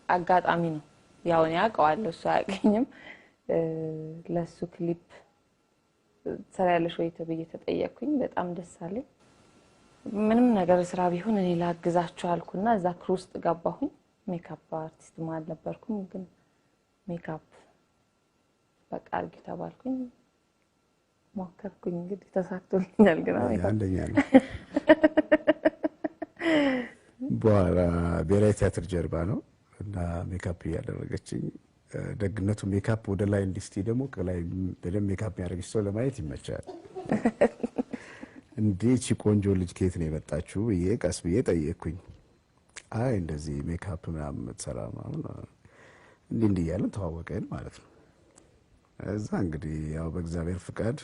አጋጣሚ ነው። ያው እኔ አውቀዋለሁ፣ እሱ አያውቀኝም። ለሱ ክሊፕ ትሰሪያለሽ ወይ ተብዬ ተጠየቅኩኝ። በጣም ደስ አለኝ። ምንም ነገር ስራ ቢሆን እኔ ላግዛችሁ አልኩና እዛ crew ውስጥ ገባሁኝ። Makeup artist አልነበርኩም፣ ግን ሜካፕ በቃ አድርጊ ተባልኩኝ። ሞከርኩኝ። እንግዲህ ተሳክቶልኛል። ግን አንደኛ ነው። በኋላ ብሔራዊ ቲያትር ጀርባ ነው እና ሜካፕ እያደረገችኝ፣ ደግነቱ ሜካፕ ወደ ላይ እንዲስቲ ደግሞ ከላይ በደንብ ሜካፕ የሚያደርግሽ ሰው ለማየት ይመቻል። እንዴ እቺ ቆንጆ ልጅ ከየት ነው የመጣችው ብዬ ቀስ ብዬ ጠየቅኩኝ። አይ እንደዚህ ሜካፕ ምናምን የምትሰራ ምናምን እንዲህ እንዲህ እያለን ተዋወቀን ማለት ነው። እዛ እንግዲህ ያው በእግዚአብሔር ፍቃድ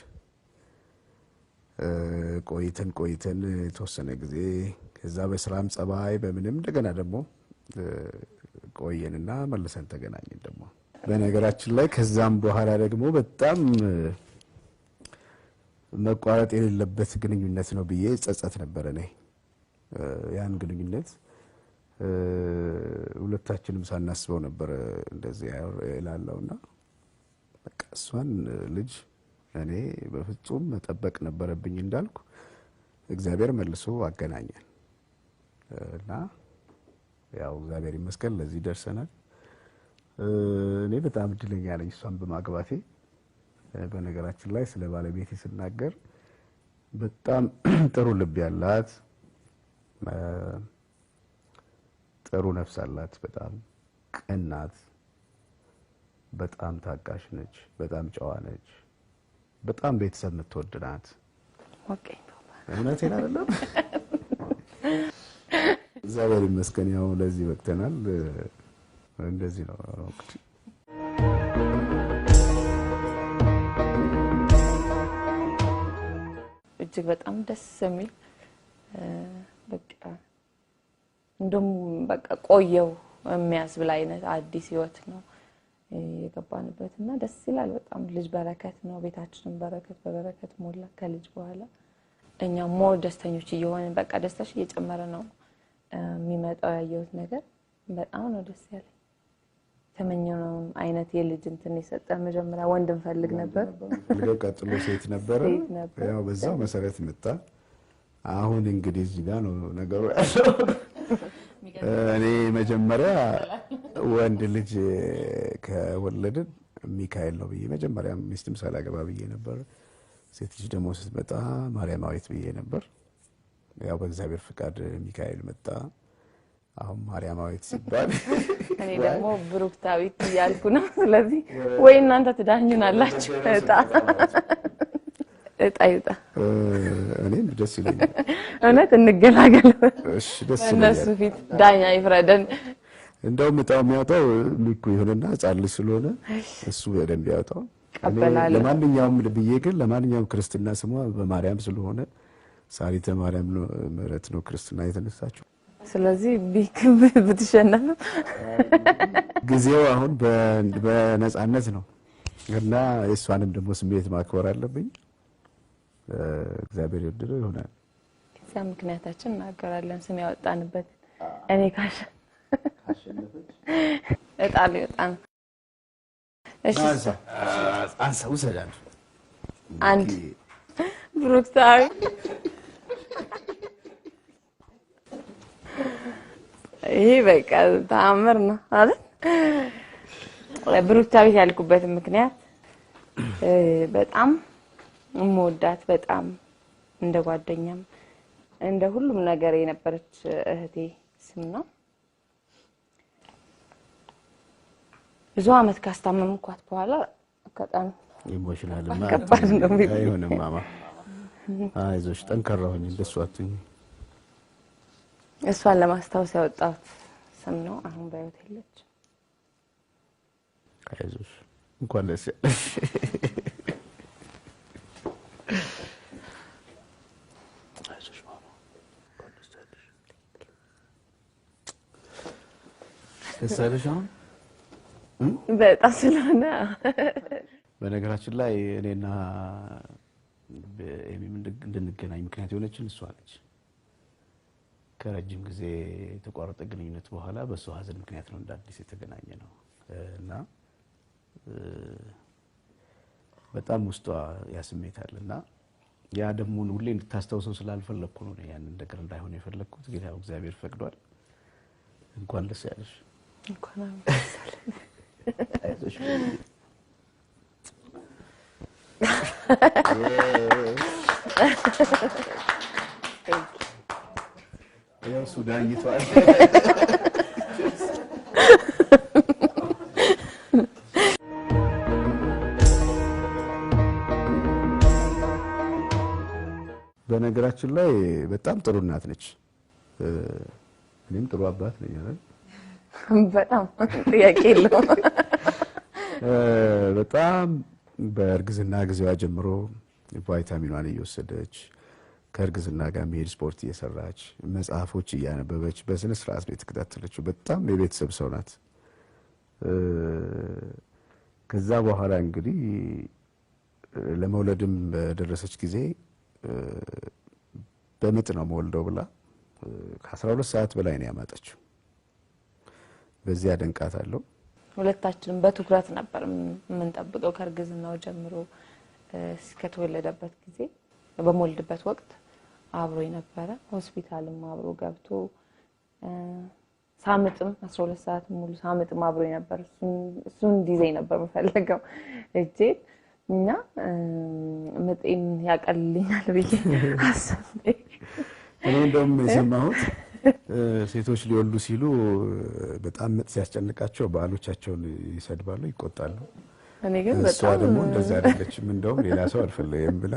ቆይተን ቆይተን የተወሰነ ጊዜ ከዛ በስራም ጸባይ በምንም እንደገና ደግሞ ቆየንና መልሰን ተገናኘን። ደግሞ በነገራችን ላይ ከዛም በኋላ ደግሞ በጣም መቋረጥ የሌለበት ግንኙነት ነው ብዬ ጸጸት ነበር። እኔ ያን ግንኙነት ሁለታችንም ሳናስበው ነበር እንደዚህ እላለሁና በቃ እሷን ልጅ እኔ በፍጹም መጠበቅ ነበረብኝ እንዳልኩ እግዚአብሔር መልሶ አገናኘን እና ያው እግዚአብሔር ይመስገን ለዚህ ደርሰናል። እኔ በጣም እድለኛ ነኝ እሷን በማግባቴ። በነገራችን ላይ ስለ ባለቤቴ ስናገር በጣም ጥሩ ልብ ያላት፣ ጥሩ ነፍስ አላት፣ በጣም ቅን ናት፣ በጣም ታጋሽ ነች፣ በጣም ጨዋ ነች፣ በጣም ቤተሰብ የምትወድ ናት። እውነቴን አይደለም? እግዚአብሔር ይመስገን ያው ለዚህ በቅተናል። እንደዚህ ነው እንግዲህ። እጅግ በጣም ደስ የሚል፣ በቃ እንደውም በቃ ቆየው የሚያስብል አይነት አዲስ ህይወት ነው የገባንበት እና ደስ ይላል በጣም። ልጅ በረከት ነው። ቤታችንን በረከት በበረከት ሞላ። ከልጅ በኋላ እኛ more ደስተኞች እየሆንን በቃ ደስታሽ እየጨመረ ነው የሚመጣው። ያየሁት ነገር በጣም ነው ደስ ያለኝ። የተመኘነውን አይነት የልጅ እንትን የሰጠን። መጀመሪያ ወንድ እንፈልግ ነበር፣ ፈልገው ቀጥሎ ሴት ነበረ። ያው በዛው መሰረት መጣ። አሁን እንግዲህ እዚህ ጋር ነው ነገሩ ያለው። እኔ መጀመሪያ ወንድ ልጅ ከወለድን ሚካኤል ነው ብዬ መጀመሪያ ሚስትም ሳላገባ ብዬ ነበር። ሴት ልጅ ደግሞ ስትመጣ ማርያማዊት ብዬ ነበር። ያው በእግዚአብሔር ፍቃድ ሚካኤል መጣ። አሁን ማርያማዊት ሲባል እኔ ደግሞ ብሩክታዊት እያልኩ ነው። ስለዚህ ወይ እናንተ ትዳኙናላችሁ። እጣ እጣ ይውጣ። እኔም ደስ ይለኛል። እውነት እንገላገል። እሺ ደስ እነሱ ፊት ዳኛ ይፍረደን። እንደውም እጣው የሚያወጣው ሚኩ ይሁንና ሕፃን ልጅ ስለሆነ እሱ በደንብ ያወጣው። ለማንኛውም ብዬ ግን ለማንኛውም ክርስትና ስሟ በማርያም ስለሆነ ሳሪተ ማርያም ምህረት ነው ክርስትና የተነሳችው። ስለዚህ ቢክ ብትሸነፍም ጊዜው አሁን በነፃነት ነው እና የእሷንም ደግሞ ስሜት ማክበር አለብኝ። እግዚአብሔር ይወደደው ይሆናል። ከዚያ ምክንያታችን እናገራለን። ስም ያወጣንበት እኔ እጣ ሊወጣ ነው። እሺ አንሳ ውሰድ አንድ ብሩክታዊ። ይሄ በቃ ተአምር ነው አይደል? ብሩክታዊት ያልኩበት ምክንያት በጣም የምወዳት፣ በጣም እንደ ጓደኛም እንደ ሁሉም ነገር የነበረች እህቴ ስም ነው። ብዙ አመት ካስታመምኳት በኋላ አጋጣሚ Emotional ከባድ ነው። አይሆንም ማማ፣ አይዞሽ፣ ጠንካራ ሁኚ፣ እንደሱ አትሁኚ። እሷን ለማስታወስ ያወጣሁት ስም ነው። አሁን በህይወት የለችም። አይዞሽ፣ እንኳን ደስ ያለሽ። አይዞሽ ማማ፣ እንኳን ደስ ያለሽ። ደስ ያለሽ አሁን በጣም ስለሆነ። በነገራችን ላይ እኔና ኤሚም እንድንገናኝ ምክንያት የሆነችን እሷ ነች። ከረጅም ጊዜ የተቋረጠ ግንኙነት በኋላ በእሱ ሀዘን ምክንያት ነው እንደ አዲስ የተገናኘ ነው እና በጣም ውስጧ ያ ስሜት አለ እና ያ ደግሞ ሁሌ እንድታስታውሰው ስላልፈለግኩ ነው ያንን ነገር እንዳይሆን የፈለግኩት። ግን ያው እግዚአብሔር ፈቅዷል። እንኳን ደስ ያለሽ። እንኳን ደስ ያለሽ። አይዞሽ። ያው እሱ ዳኝቷል። በነገራችን ላይ በጣም ጥሩ እናት ነች። እኔም ጥሩ አባት ነኝ አይደል? በጣም ጥያቄ የለውም። በጣም በእርግዝና ጊዜዋ ጀምሮ ቫይታሚኗን እየወሰደች፣ ከእርግዝና ጋር መሄድ ስፖርት እየሰራች፣ መጽሐፎች እያነበበች በስነ ስርዓት ነው የተከታተለችው። በጣም የቤተሰብ ሰው ናት። ከዛ በኋላ እንግዲህ ለመውለድም በደረሰች ጊዜ በምጥ ነው መወልደው ብላ ከ12 ሰዓት በላይ ነው ያማጠችው። በዚያ አደንቃታለሁ። ሁለታችንም በትኩረት ነበር የምንጠብቀው፣ ከእርግዝናው ጀምሮ እስከተወለደበት ጊዜ በምወልድበት ወቅት አብሮ ነበረ። ሆስፒታልም አብሮ ገብቶ ሳምጥም 12 ሰዓት ሙሉ ሳምጥም አብሮ ነበር። እሱን እንዲይዘኝ ነበር የምፈልገው እጄን እና ምጤን ያቀልልኛል ብዬ አስቤ። እኔ እንደውም የሰማሁት ሴቶች ሊወልዱ ሲሉ በጣም ምጥ ሲያስጨንቃቸው ባሎቻቸውን ይሰድባሉ፣ ይቆጣሉ። እኔ ግን እሷ በጣም ደግሞ እንደዛ አይደለችም፣ እንደውም ሌላ ሰው አልፈለገም ብላ።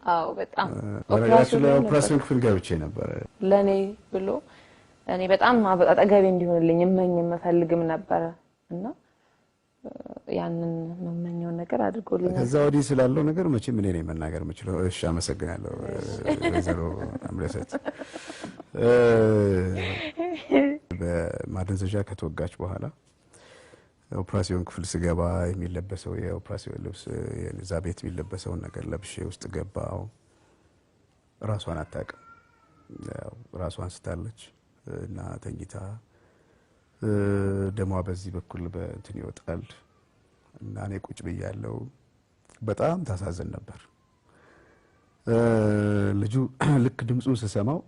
አዎ፣ በጣም። በነገራችን ላይ ኦፕራሲዮን ክፍል ገብቼ ነበረ። ለእኔ ብሎ እኔ በጣም አጠገቤ እንዲሆንልኝ እመኝ የምፈልግም ነበረ እና ያንን መመኘውን ነገር አድርጎልኛል። ከዛ ወዲህ ስላለው ነገር መቼም እኔ ነኝ መናገር የምችለው። እሺ፣ አመሰግናለሁ ወይዘሮ አምለሰት። በማደንዘዣ ከተወጋች በኋላ ኦፕራሲዮን ክፍል ስገባ የሚለበሰው የኦፕራሲዮን ልብስ፣ እዛ ቤት የሚለበሰውን ነገር ለብሼ ውስጥ ገባው። ራሷን አታውቅም። ያው ራሷን ስታለች እና ተኝታ ደሟ በዚህ በኩል በእንትን ይወጣል እና እኔ ቁጭ ብያለሁ። በጣም ታሳዝን ነበር። ልጁ ልክ ድምፁን ስሰማው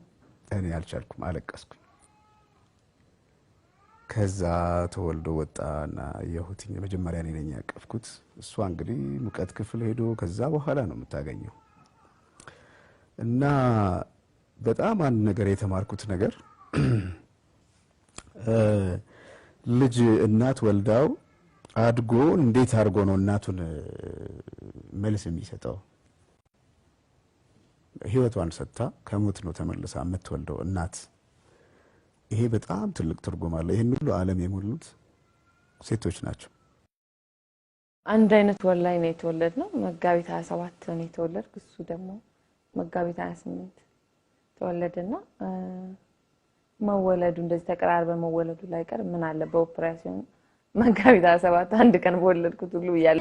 እኔ አልቻልኩም፣ አለቀስኩኝ። ከዛ ተወልዶ ወጣና አየሁትኝ። መጀመሪያ እኔ ነኝ ያቀፍኩት። እሷ እንግዲህ ሙቀት ክፍል ሄዶ ከዛ በኋላ ነው የምታገኘው። እና በጣም አንድ ነገር የተማርኩት ነገር ልጅ እናት ወልዳው አድጎ እንዴት አድርጎ ነው እናቱን መልስ የሚሰጠው? ሕይወቷን ሰጥታ ከሞት ነው ተመልሳ የምትወልደው እናት። ይሄ በጣም ትልቅ ትርጉም አለው። ይህን ሁሉ ዓለም የሞሉት ሴቶች ናቸው። አንድ አይነት ወር ላይ ነው የተወለድነው። መጋቢት 27 ነው የተወለድኩ። እሱ ደግሞ መጋቢት 28 ተወለደና መወለዱ እንደዚህ ተቀራርበን መወለዱ ላይ ቀር ምን አለ በኦፕራሲዮን መጋቢት 27 አንድ ቀን በወለድኩት ሁሉ እያለ።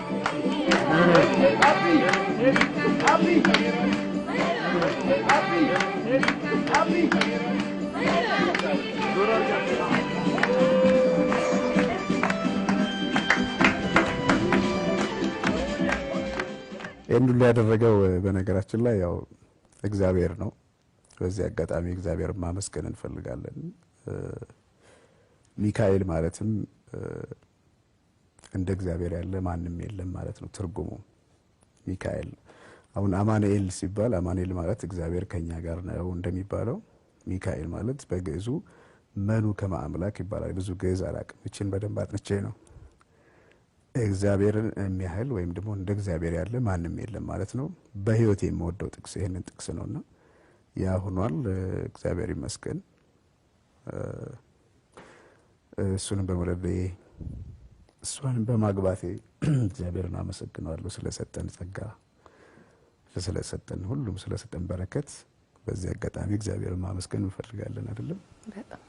ይህን ሁሉ ያደረገው በነገራችን ላይ ያው እግዚአብሔር ነው። በዚህ አጋጣሚ እግዚአብሔር ማመስገን እንፈልጋለን። ሚካኤል ማለትም እንደ እግዚአብሔር ያለ ማንም የለም ማለት ነው ትርጉሙ። ሚካኤል አሁን አማኑኤል ሲባል አማኑኤል ማለት እግዚአብሔር ከኛ ጋር ነው እንደሚባለው ሚካኤል ማለት በግዕዙ መኑ ከመ አምላክ ይባላል። ብዙ ግዕዝ አላውቅም። ይችን በደንብ አጥንቼ ነው። እግዚአብሔርን የሚያህል ወይም ደግሞ እንደ እግዚአብሔር ያለ ማንም የለም ማለት ነው። በሕይወቴ የምወደው ጥቅስ ይህንን ጥቅስ ነውና ያ ሆኗል። እግዚአብሔር ይመስገን። እሱንም በመውለዴ እሷንም በማግባቴ እግዚአብሔርን አመሰግነዋለሁ ስለሰጠን ጸጋ፣ ስለሰጠን ሁሉም፣ ስለሰጠን በረከት በዚህ አጋጣሚ እግዚአብሔርን ማመስገን እንፈልጋለን አይደለም? በጣም።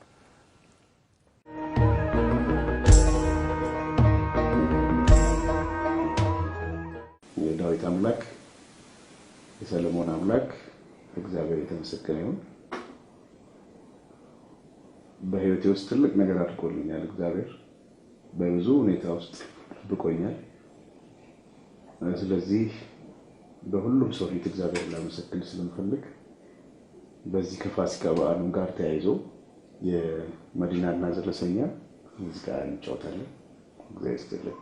የዳዊት አምላክ፣ የሰለሞን አምላክ እግዚአብሔር የተመሰገነ ይሁን። በህይወቴ ውስጥ ትልቅ ነገር አድርጎልኛል። እግዚአብሔር በብዙ ሁኔታ ውስጥ ጠብቆኛል። ስለዚህ በሁሉም ሰው ፊት እግዚአብሔር ላመሰግን ስለምፈልግ በዚህ ከፋሲካ በዓሉም ጋር ተያይዞ የመዲናና ዘለሰኛ ሙዚቃ እንጫወታለን። እግዚአብሔር ይስጥልኝ።